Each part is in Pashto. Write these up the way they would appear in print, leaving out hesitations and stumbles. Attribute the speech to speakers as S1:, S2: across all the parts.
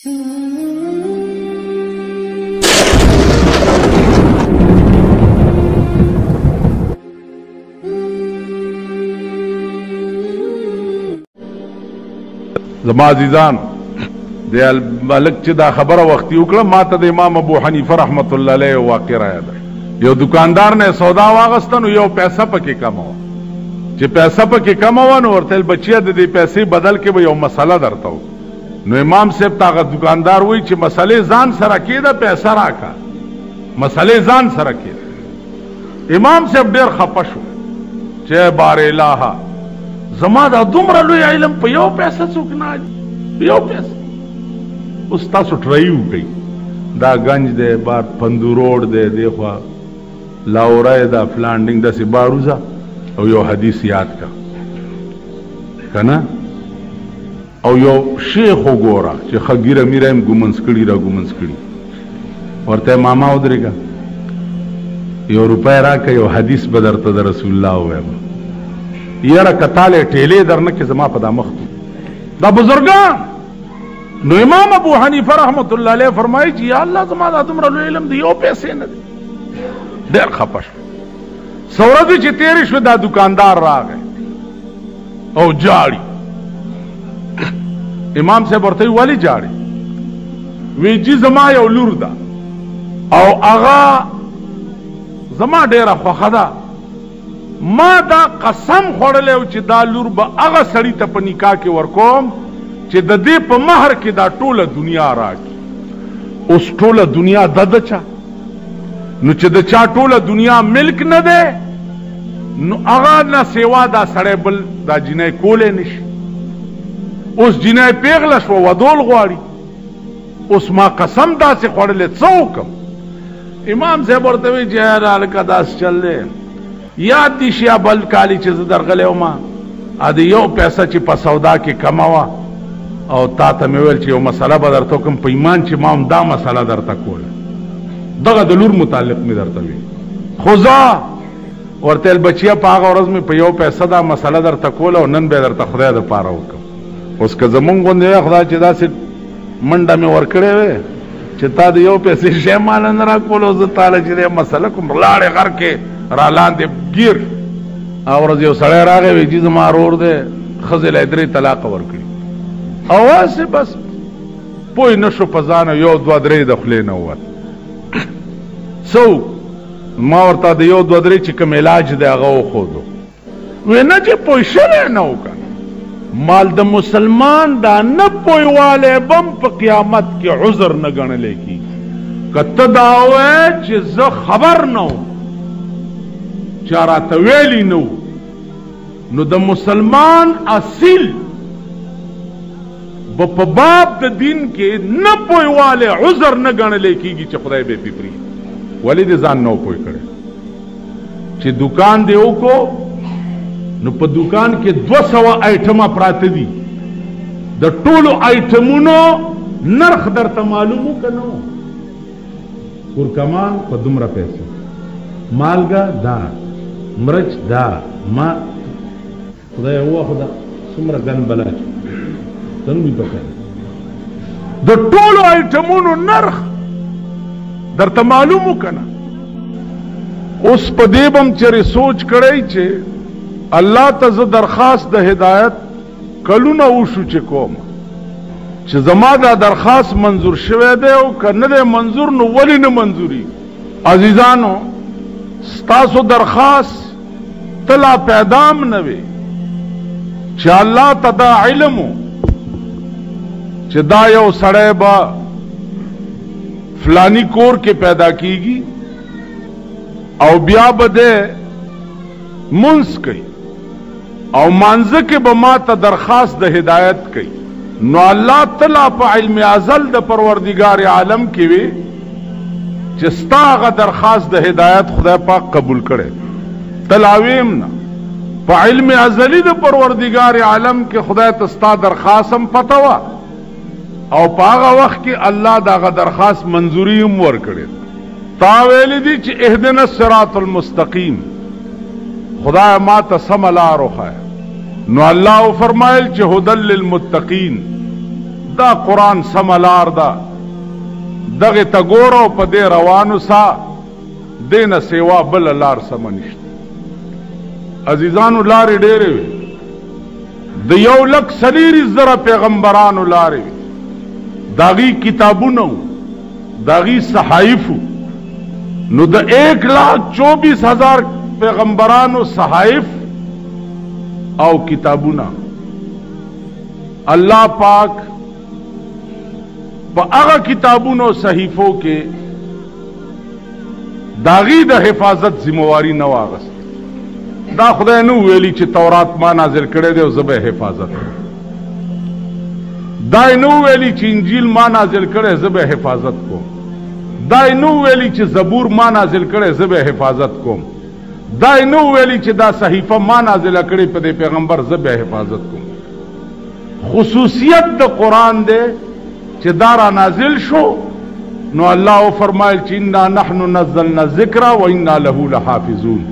S1: زما عزیزان د ملک چې دا خبره وختي وکړه، ما ته د امام ابو حنیفه رحمت الله علیه واقع را یاد. یو دکاندار نه سودا واغسته، نو یو پیسه پکې کمه وه. چې پیسه پکې کمه وه نو ورته ویل، بچیه د دې پیسې بدل کې به یو مسله درته وکړم. نو امام صاحب ته هغه دکاندار وایي چې مسلې ځان سره کېده، پیسه راکړه، مسلې ځان سره کېده. امام صاحب ډېر خفه شو چې بار الهه، زما دا دومره لوی علم په یو پیسه څوک نه اخلي، په یو پیسه. اوس تاسو ټرای وکړئ، دا ګنج دی، بار پندو روډ دی، دی خوا لاوری دا فلان ډینګ داسې بار وځه او یو حدیث یاد کا که نه، او یو شیخ وګوره چې ښه ږیره میره یې هم ګومنځ کړي را ګومنځ کړي، ورته ماما ودرېږه، یو روپۍ راکړه، یو حدیث به درته د رسول الله ووایم. یاره که تاله ټیلې در نه کړې زما په دا مخ دا بزرګان. نو امام ابو حنیفه رحمت الله علیه فرمایي چې یا الله زما دا دومره لوی علم دی، یو پیسې نه دی. ډېر خفه شو. څه ورځې چې تېرې شوې، دا دکاندار راغی او جاړي. امام صاحب ورته ویل ولې جاړي؟ وی جي زما یو لور ده او هغه زما ډېره خوښه ده، ما دا قسم خوړلی و چې دا لور به هغه سړي ته په نکاح کې ورکوم چې د دې په مهر کې دا ټوله دنیا راکړي. اوس ټوله دنیا ده د چا؟ نو چې د چا ټوله دنیا ملک نه دی، نو هغه نه سیوا دا سړی بل دا جینۍ کولی نشي. اوس جینۍ پیغله شوه، ودول غواړي. اوس ما قسم داسې خوړلی، څه وکړم؟ امام صاحب ورته وایي چې یاره هلکه داسې چل دی، یاد دي شي بل کالي چې زه درغلی وم، د یو پیسه چې په سودا کې کمه وه او تا ته مې ویل چې یو مسله به درته وکړم، په ایمان چې ما هم دا مسله درته کوله، دغه د لور متعلق مې درته ویل. خو زه ورته ویل بچیه په هغه ورځ مې په یو پیسه دا مسله درته کوله او نن به یې درته خدای دپاره وکړم. اوس که زمونږ غوندې وی، خدای چې داسې منډه مې ورکړې وی چې تا د یو پیسې شی ماله نه راکولو، زه تاله چې دی مسله کوم، لاړې غر کې را لاندې ګیر. هغه ورځ یو سړی راغی، وایي جي زما ورور دی، ښځې له یې 3 طلاقه ورکړي او هسې بس پوه نه شو په ځان، یو دوه درې د خولې نه ووت. څه ما ورته د یو دوه درې چې کوم علاج دی هغه وښودو. وی نه چې پوه شوی نه و که مال د مسلمان دا نه پوهوالی به هم په قیامت کې عذر نه ګڼلی کېږي. که ته دا وایې چې زه خبر نه وم، چا راته ویلي نه وو، نو د مسلمان اصیل به په باب د دین کې نه پوهوالی عذر نه ګڼلی کېږي چې خدای به یې پرې پرېږدي. ولې دې ځان نه و پوه کړی؟ چې دکان دې وکړو نو په دکان کې 200 آیټمه پراته دي، د ټولو آیټمونو نرخ درته معلوم و که نه و؟ کورکما په دومره پیسو، مالګه دا، مرچ دا، ما خدای وه خدا څومره ګن بلا چې ته نه وي پکار. د ټولو آیټمونو نرخ درته معلوم و که نه؟ اوس په دې به هم چېرې سوچ کړی چې الله ته زه درخواست د هدایت کلونه وشو چې کوم، چې زما دا درخواست منظور شوی دی او که نه دی منظور نو ولې نه منظوري؟ عزیزانو ستاسو درخواست ته لا پیدا هم نه وي چې الله ته دا علم و چې دا یو سړی به فلانی کور کې پیدا کیږي او بیا به دی مونځ کوي او مانځه کې به ما ته درخواست د هدایت کوي. نو الله ته لا په علم ازل د پروردګار عالم کې وي چې ستا هغه درخواست د هدایت خدای پاک قبول کړی. ته لا ویم نه، په علم ازلی د پروردګار عالم کې خدای ته ستا درخواست هم پته وه او په هغه وخت کې الله د هغه درخواست منظوري هم ورکړې. تا ویلي دي چې اهدنا الصراط المستقیم، خدای ما ته سمه لار وښایه. نو الله وفرمایل چې هدى للمتقین، دا قرآن سمه لار ده، دغې ته ګوره او په دې روان اوسه، دې نه سیوا بله لار سمه نشته. عزیزانو لارې ډېرې وې، د 1,40,000 پیغمبرانو لارې وې، د هغې کتابونه وو، د هغې صحایف وو. نو د 1,24,000 پیغمبرانو صحایف او کتابونه الله پاک په هغه کتابونو صحیفو کې د هغې د حفاظت ذمهواري نه واغسته. دا خدای نه ویلي چې تورات ما نازل کړی دی او زه به یې حفاظت کوم، دا یې نه ویلي چې انجیل ما نازل کړی زه به یې حفاظت کوم، دا یې نه ویلي چې زبور ما نازل کړی زه به یې حفاظت کوم، دا یې نه ویلي چې دا صحیفه ما نازله کړې په دې پیغمبر زه به یې حفاظت کوم. خصوصیت د قرآن دی چې دا را نازل شو نو الله وفرمایل چې انا نحن نزلنا الذکر و انا له لحافظون.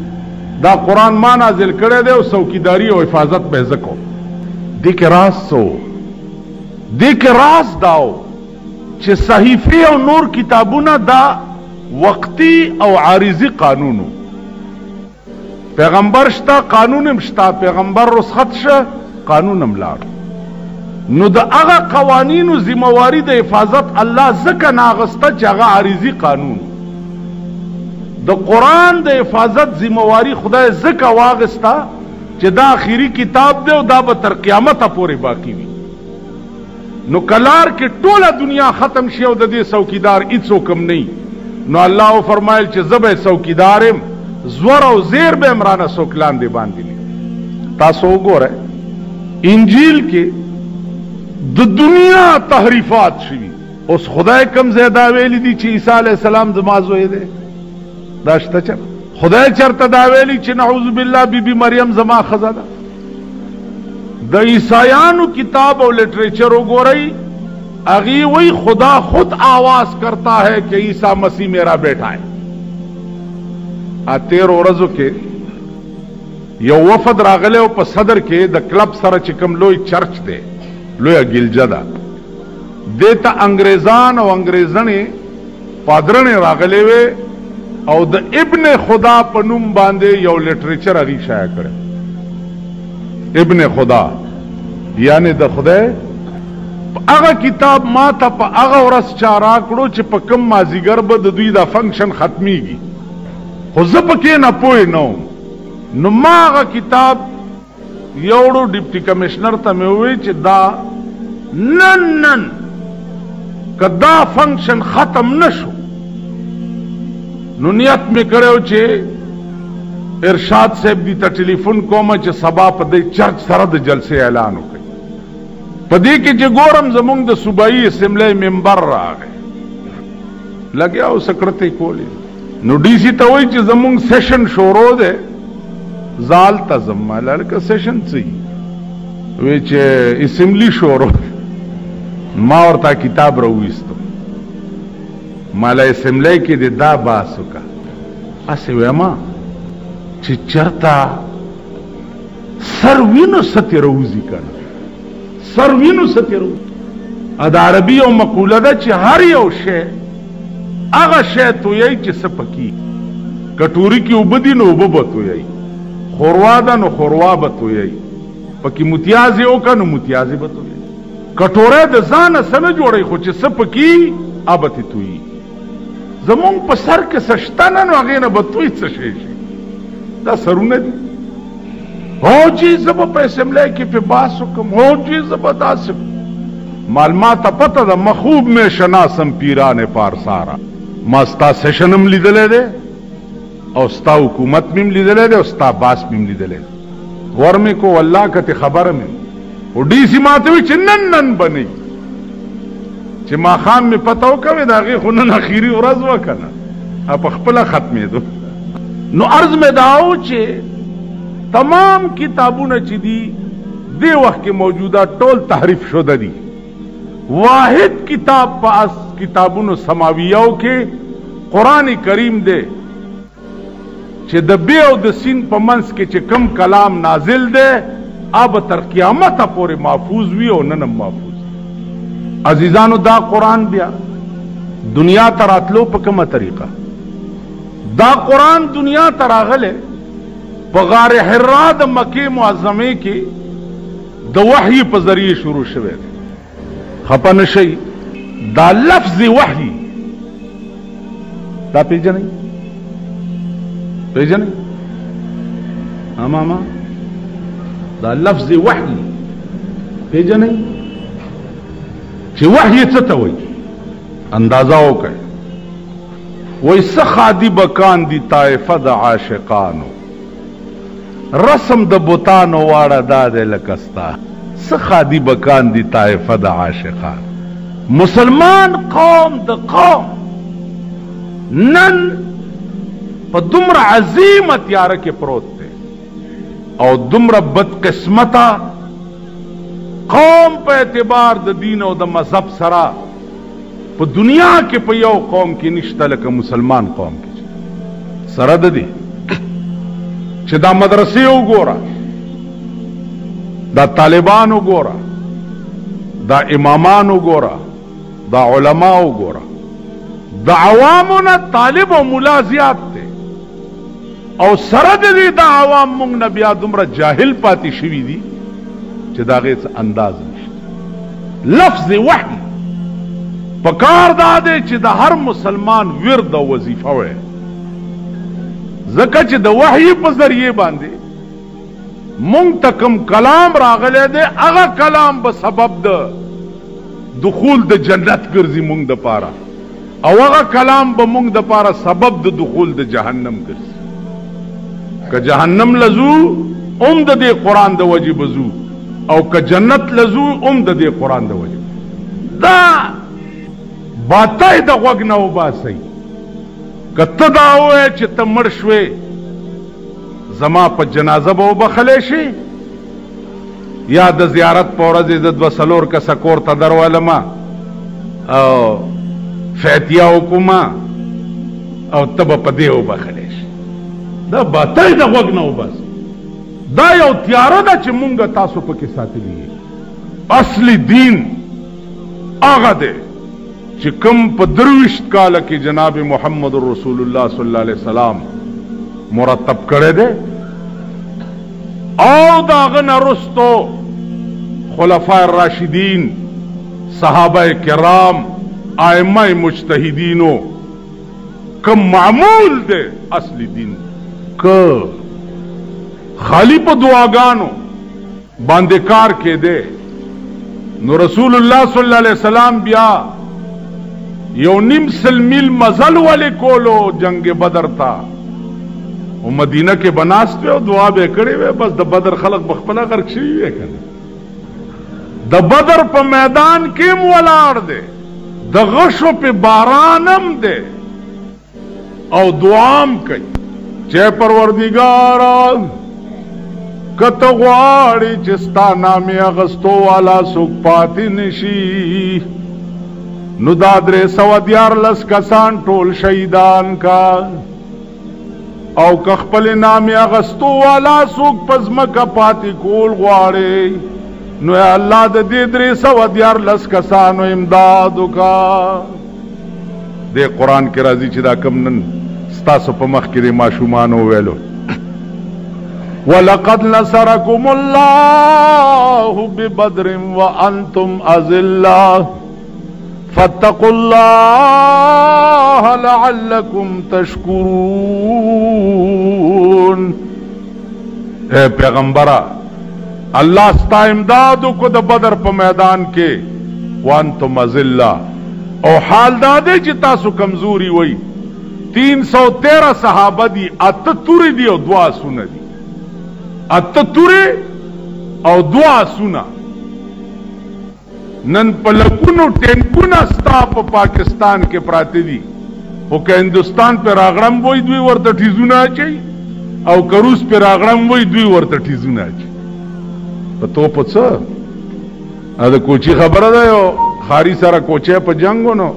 S1: دا قرآن ما نازل کړی دی او څوکیداري او حفاظت به زه کوم. دې کې راز څه و؟ دې کې راز دا و چې صحیفې او نور کتابونه دا وقتی او عارضي قانون و. پیغمبر شته قانون هم شته، پیغمبر رخصت شه قانون هم لاړ. نو د هغه قوانینو ذمهواري د حفاظت الله ځکه نه اخیسته چې هغه عارضي قانون. د قرآن د حفاظت ذمهواري خدای ځکه واغسته چې دا آخري کتاب دی او دا به تر قیامته پورې باقي وي. نو کلار کې ټوله دنیا ختم شي او د دې څوکیدار هیڅوک هم نه، نو الله وفرمایل چې زه به یې څوکیدار یم، زور او زیر به هم رانه څوک لاندې باندې نه. تاسو وګورئ انجیل کې د دنیا تحریفات شوي. اوس خدای کوم ځای دا ویلي دي چې عیسی علیه السلام زما زوی دی؟ دا شته چېرته؟ خدای چېرته دا ویلي چې نعوذ بالله بی بی مریم زما ښځه ده؟ د عیسایانو کتاب او لټریچر وګورئ، هغې وایي خدا خود آواز کرتا ہے کہ عیسی مسیح میرا بیٹا ہے. تېرو ورځو کې یو وفد راغلی او په صدر کې د کلب سره چې کوم لوی چرچ دی، لویه ګلجه ده، دې ته انګریزان او انګریزڼې پادرڼې راغلې وې او د ابن خدا په نوم باندې یو لټریچر هغې شایع کړی. ابن خدا یعنی د خدای هغه کتاب ما ته په هغه ورځ چا راکړو چې په کوم مازیګر به د دوی دا فنکشن ختمیږي، خو زه پکې نه پوه نه وم. نو ما هغه کتاب یوړو ډپټي کمشنر ته مې وویل چې دا نن نن که دا فنکشن ختم نه شو نو نیت مې کړی و چې ارشاد صاحب دي ته ټلیفون کوم چې سبا په دې چرچ سره د جلسې اعلان وکړي. په دې کې چې ګورم زمونږ د صوبایي اسمبلۍ ممبر راغی، لګیا و سکرتې کولې. نو ډي سي ته وایي چې زمونږ سیشن شروع دی، زه هلته ځم. ما لکه سیشن څه وي؟ وی چې اسمبلي شروع. ما ورته کتاب راوویستو، ما له اسمبلۍ کې دې دا بحث وکړه. هسې وایم چې چېرته سر وینو څه ترې راوځي که نه، سر وینو څه ترې راوځي. د عربي یو مقوله ده چې هر یو شی هغه شی تویوي چې څه پکې. کټوري کې اوبه دي نو اوبه به تویوي، خوروا ده نو خوروا به تویوي، پکې متیازې وکړه نو متیازې به تویوي. کټوری د ځانه څه نه جوړوي خو چې څه پکې هغه به ترې تویي. زمونږ په سر کې څه شته نه نو هغې نه به توی څه شی شي. دا سرونه دي. هو جي زه به په اسمبلۍ کې پې بحث وکړم، هو جي زه به داسې. مال ما ته پته ده، مخوب مې شناسم پیران پارسارا. ما ستا سیشن هم لیدلی دی او ستا حکومت مې هم لیدلی دی او ستا باس مې هم لیدلی دی. ور مې کو والله که تې خبره مې. او ډي سي ما ته وایي چې نن نن به نه وي، چې ماښام مې پته وکوې د هغې خو نن اخري ورځ وه که نه، په خپله ختمېدو. نو عرض مې دا و چې تمام کتابونه چې دي دې وخت کې موجوده ټول تحریف شده دي. واحد کتاب په اس کتابونو سماویو کې قرآن کریم دی چې د بې او د سین په منځ کې چې کم کلام نازل دی هغه به تر قیامته پورې محفوظ وي او نن هم محفوظ دی. عزیزانو دا قرآن بیا دنیا ته راتلو په کومه طریقه؟ دا قرآن دنیا ته راغلی په غار حرا د مکې معظمې کې د وحی په ذریعه شروع شوی دی. خپه نه شئ، دا لفظ وحی دا پیژنئ؟ پیژنئ؟ اماما دا لفظ وحی پیژنئ چې وحی څه ته وایي؟ اندازه وکړئ. وایي څه ښادي به کاندي طایفه د عاشقانو، رسم د بتانو واړه دا دی لکه ستا. څه ښادي به کاندي طایفه د عاشقانو. مسلمان قوم د قوم نن په دومره عظیمه تیاره کې پروت دی او دومره بدقسمته قوم په اعتبار د دین او د مذهب سره په دنیا کې په یو قوم کې نشته لکه مسلمان قوم کې. سره د دې چې دا مدرسې وګوره، دا طالبان وګوره، دا امامان وګوره، دا علما وګوره، د عوامو نه طالب او ملا زیات دی، او سره د دې دا عوام موږ نه بیا دومره جاهل پاتې شوي دي چې د هغې څه انداز نشته. لفظ وحی پکار دا دی چې د هر مسلمان ورد او وظیفه وی، ځکه چې د وحی په ذریعه باندې مونږ ته کوم کلام راغلی دی هغه کلام به سبب د دخول د جنت ګرځي مونږ دپاره، او هغه کلام به مونږ دپاره سبب د دخول د جهنم ګرځي. که جهنم لزو هم د دې قرآن د وجې به ځو، او که جنت لزو هم د دې قرآن د وجې. دا باطل د غوږ نه وباسئ. که ته دا ووایې چې ته مړ شوې زما په جنازه به وبخښلی شي، یا د زیارت په ورځ یې زه دوه څلور کسه کور ته درولمه او فاتحه وکړمه او ته به په دې وبخښلی شي، دا باطل د غوږ نه وباسئ. دا یو تیاره ده چې مونږ تاسو پکې ساتلي یو. اصلي دین هغه دی چې کوم په 23 کاله کې جناب محمد رسول الله صلی الله علیه وسلم مرتب کړی دی، او د هغه نه وروسته خلفای راشدین، صحابه کرام، ائمه مجتهدینو کوم معمول دی اصلي دین. که خالی په دعاګانو باندې کار کېدی نو رسول الله صلی الله علیه وسلم بیا 1.5 میل مزل ولې کولو جنگ بدر ته، او مدینه کې به ناست وی او دعا به یې کړې وی، بس د بدر خلق به خپله غرق شوي وی که نه. د بدر په میدان کې هم ولاړ دی، د غشو په باران هم دی او دعا هم کوي چې پروردګاره که ته غواړې چې ستا نامې اخیستو والا څوک پاتې نشي نو دا 313 کسان ټول شهیدان کا، او که خپل نامې اخیستو والا څوک په ځمکه پاتې کول غواړې نو یا الله د دې 313 کسانو امداد وکړه. دې قرآن کې راځي چې دا کم نن ستاسو په مخ کې د ماشومانو ویلو، وَلَقَدْ نَصَرَكُمُ اللَّهُ بِبَدْرٍ وَأَنْتُمْ أَذِلَّةٌ فَاتَّقُوا اللَّهَ لَعَلَّكُمْ تَشْكُرُونَ. اے پیغمبره، الله ستا امداد وکړو د بدر په میدان کې، وَأَنْتُمْ أَذِلَّةٌ، او حال دا دی چې تاسو کمزوري وئ. 313 صحابه دي، 8 تورې دي او 2 آسونه دي، 8 تورې او 2 آسونه. نن په لکونو ټینکونه ستا په پاکستان کې پراته دي، خو که هندوستان پې راغړم وایي دوی ورته ټیزونه اچوي، او که روس پې راغړم وایي دوی ورته ټیزونه اچوي. په توپو څه د کوچي خبره ده، یو ښاري سره کوچی په جنګ و، نو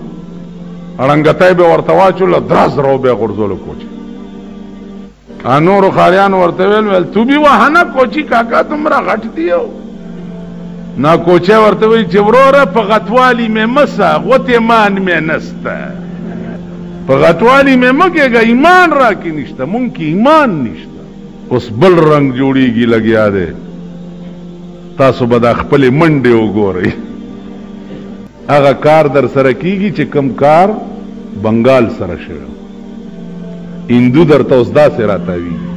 S1: ړنګتی به ورته واچوله، درز راو به یې غورځولو کوچی. نورو ښاریانو ورته ویل، ویل تو بي وهه نه کوچي کاکا دومره غټ دی. او نا کوچه ورته وایي چې وروره په غټوالي مې مه سه، غوت ایمان مې نسته، په غټوالي مې مه کېږه، ایمان راکې نشته، مونږ کې ایمان نشته. اوس بل رنګ جوړیږي لګیا دی. تاسو به دا خپلې منډې وګورئ. هغه کار در سره کیږي چې کم کار بنګال سره شوی، هندو درته اوس داسې راتاویږي.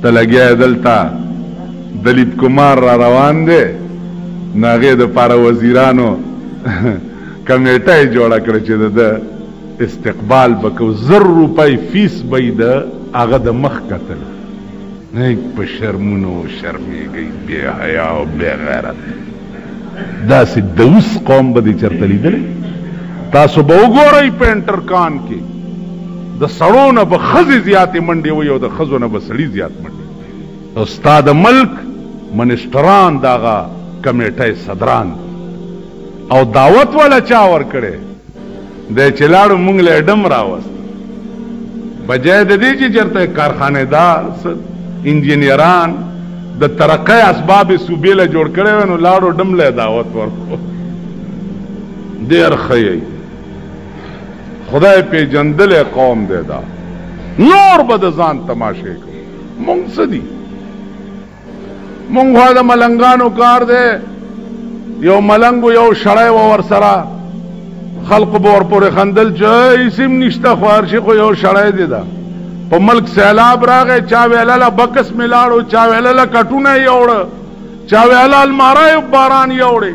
S1: ته لګیا یې دلته دلیپ کمار را روان دی، نو هغې دپاره وزیرانو کمیټه یې جوړه کړه چې د ده استقبال به کوو. 1000 روپۍ فیس به یې د هغه د مخ کتل. نه په شرمونو شرمېږئ، بې حیا او بې غیرت. داسې دوس قوم به دې چېرته لیدلی؟ تاسو به وګورئ په انټرکان کې د سړو نه به ښځې زیاتې منډې وهي او د ښځو نه به سړي زیات منډې وهي. ستا د ملک منسټران د هغه کمیټۍ صدران او دعوت والا چا ورکړی دی چې لاړو مونږ له یې ډم راوست. بجای د دې چې چېرته کارخانهدار، انجینران د ترقۍ اسباب صوبې له جوړ کړی وی، نو لاړو ډم له یې دعوت ورکړو. ډېر ښه یئ، خدای پېژندلی قوم دی دا. نور به د ځان تماشې کوو. مونږ څه دي؟ مونږ خو د ملنګانو کار دی. یو ملنګ و یو شړی و ورسره، خلقو به ورپورې خندل چې هېڅ هم نشته، خو هر شي خو یو شړی دی. دا په ملک سیلاب راغی، چا ویل هله بکس مې لاړو، چا ویل هله کټونه یې یوړه، چا ویل هله الماره یې باران یوړې.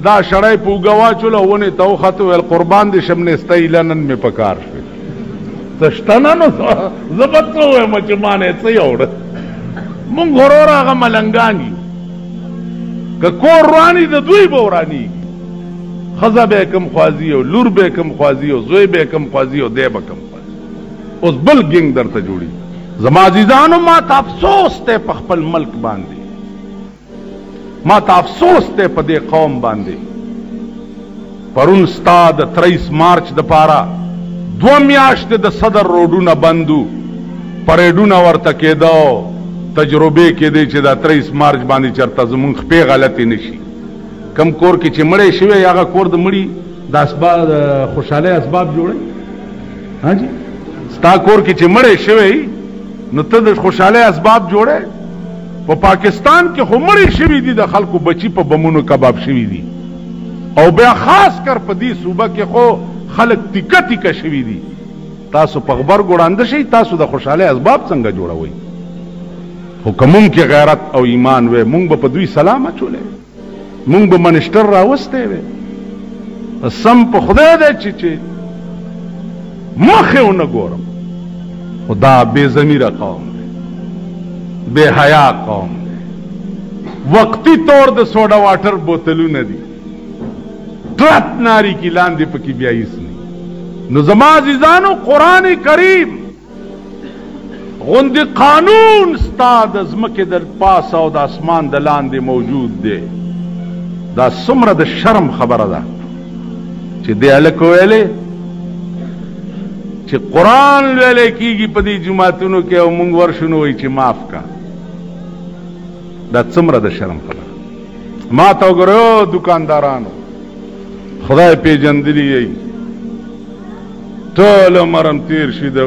S1: دا شړی په اوږه واچوله، ونې ته وختو، ویل قربان دې شم نیسته ایله نن مې په کار شوې. څه شته نه، نو زه به څه ووایم چې ما نه یې څه یوړه؟ مونږ وروره هغه ملنګان یو، که کور وراني د دوی به ورانیږي. ښځه به یې کم خوازي او لور به یې کم خوازي او زوی به یې کم خوازي او دی به کم خوازي. اوس بل ګینګ درته جوړي. زما عزیزانو، ما ته افسوس دی په خپل ملک باندې، ما ته افسوس دی په دې قوم باندې. پرون ستا د 23 مارچ دپاره 2 میاشتې د صدر روډونه بندو، پریډونه ورته کېده، تجربې کېدې چې دا 23 مارچ باندې چېرته زمونږ خپې غلطې نه شي. کم کور کې چې مړی شوی هغه کور د مړي د اسباب د خوشحالۍ اسباب جوړوي. ها جي، ستا کور کې چې مړی شوی نو ته د خوشحالۍ اسباب جوړې. په پاکستان کې خو مړي شوي دي، د خلکو بچي په بمونو کباب شوي دي، او بیا خاص کر په دې صوبه کې خو خلک تیکه تیکه شوي دي. تاسو په غبرګو ړانده شئ، تاسو د خوشحالۍ اسباب څنګه جوړوئ؟ خو که مونږ کې غیرت او ایمان وی، مونږ به په دوی سلام اچولی، مونږ به منسټر راوستی وی. سم په خدای دی چې مخ یې ونه ګورم. خو دا بې ضمیره قوم دی، بې حیا قوم دی. وقتی طور د سوډا واټر بوتلونه دي، ټرت ناری کې لاندې پکې بیا هېڅ نه. نو زما عزیزانو، قرآن کریم غوندې قانون ستا د ځمکې د پاسه او د اسمان د لاندې موجود دی. دا څومره د شرم خبره ده چې دې هلک ویلې چې قرآن ویلی کېږي په دې جوماتونو کې او موږ ورشو نو وایي چې معاف کا. دا څومره د شرم خبره. ما ته وګورئ دکاندارانو، خدای پېژندلي یئ، ټول عمر هم تېر شي د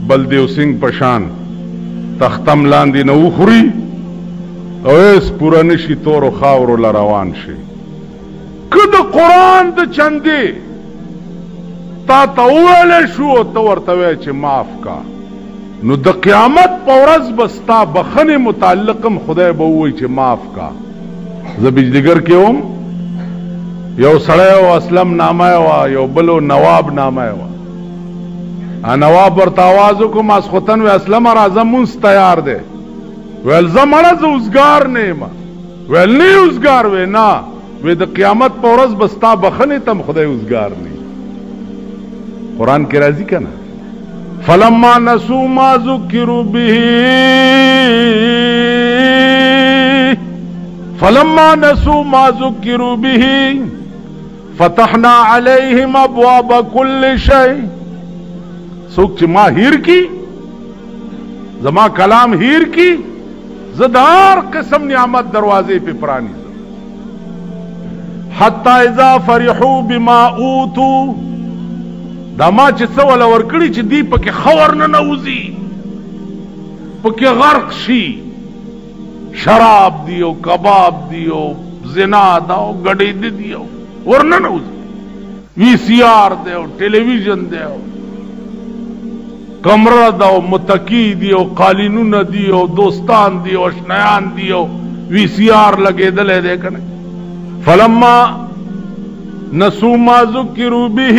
S1: بلدیو سینګ په شان تختم لاندې نه وخوري او هېڅ پوره نه شي، تورو خاورو له روان شي. که د قرآن د چندې تا ته وویلی شو او ته ورته وایې چې معاف کا، نو د قیامت په ورځ به ستا بخښنې متعلق هم خدای به ووایي چې معاف کا. زه بجلیګر کې وم، یو سړی و اسلم نامه یې وه، یو بل و نواب نامه یې وه. نواب ورته اواز وکړو، ماسخوتن وی اسلمه راځه مونځ تیار دی. ویل زه مړه زه اوزګار نه یم. ویل نه یې اوزګار؟ وی نه. وی د قیامت په ورځ به ستا بخښنې ته هم خدای اوزګار نه. قرآن کې راځي که نه؟ فلما نسوا ما ذکروا به، فلما نسوا ما ذکروا به فتحنا عليهم ابواب كل شيء. څوک چې ما هیر کی، زما کلام هیر کی، زه د هر قسم نعمت دروازې پې پرانیزم. حتی اذا فرحو بما اوتو، دا ما چې څه وله ورکړي چې دوی پکې ښه ورننوځي، پکې غرق شي، شراب دی او کباب دی او زنا ده او ګډېده دی او ورننوځي، وی سی آر دی او ټلویزیون دی او کمره ده او متکی دی او قالینونه دی او دوستان دی او اشنایان دی او وی سی آر لګېدلی دی که نه. فلما نسوا ما ذکروا به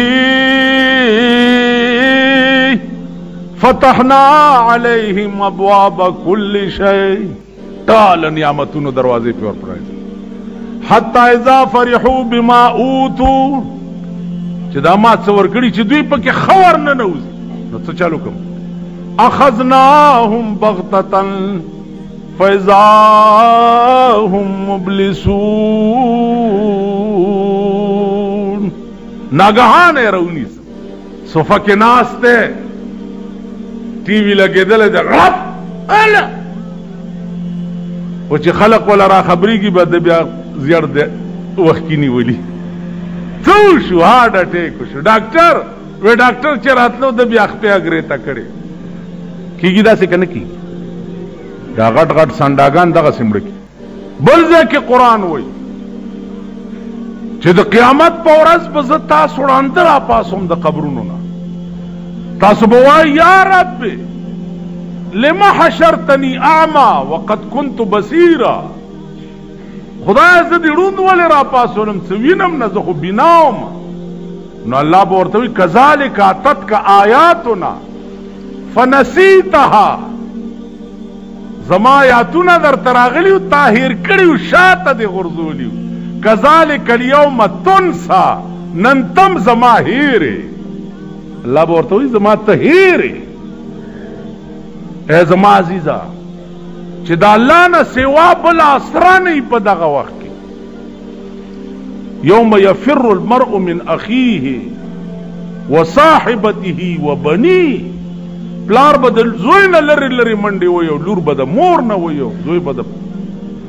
S1: فتحنا عليهم ابواب كل شيء، ټول نعمتونو دروازې پې ورپرانیستلې. حتی اذا فرحوا بما اوتو، چې دا ما څه ورکړي چې دوی پکې ښه ورننوځي، نو څه چل وکړم؟ اخذناهم بغتة فإذا هم مبلسون، ناګهانه یې راونیسم، صوفه کې ناست دی، ټي وي لګېدلی دی، غړپ اله، خو چې خلق وله راخبرېږي به د بیا زیړ دی وخت کې نیولي. څه وشو؟ هارټ اټیک وشو. ډاکټر وی، ډاکټر چې راتلو د بیا خپې اګرې ته کړې. کېږي داسې که نه کېږي؟ دا غټ غټ سنډاګان دغسې مړه کړي. بل ځای کې قرآن وایي چې د قیامت په ورځ به زه تاسو ړانده راپاڅوم د قبرونو نه، تاسو به وایئ یا رب لما حشرتني اعما وقد كنت بصیرا، خدای زه دې ړوند ولې راپاڅولم، څه وینم نه، زه خو بینا وم. نو الله به ورته وایي کذلک اتتک آیاتنا فنسیتها، زما آیاتونه درته راغلي وو، تا هېر کړي وو، شاته دې غورځولي وو. کذلک الیوم تنسا، نن تم زما هېرې. الله به ورته وایي زما ته هېرې. ای زما عزیزه، چې د الله نه سوا بل اسره نه وي په دغه وخت کې. یوم یفر المرء من اخیه وصاحبته وبنیه، پلار به د زوی نه لرې لرې منډې وایي، او لور به د مور نه وایي، او زوی به د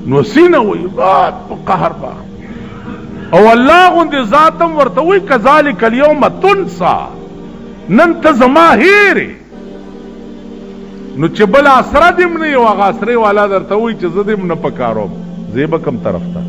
S1: نوسي نه وایي، په قهر باخ. او الله غوندې ذات هم ورته وایي کذلک الیوم تنسا، نن ته زما هېرې. نو چې بل اسره دې هم نه یو، هغه اسرې والا درته وایي چې زه دې هم نه پکاروم، زه به کوم طرف ته؟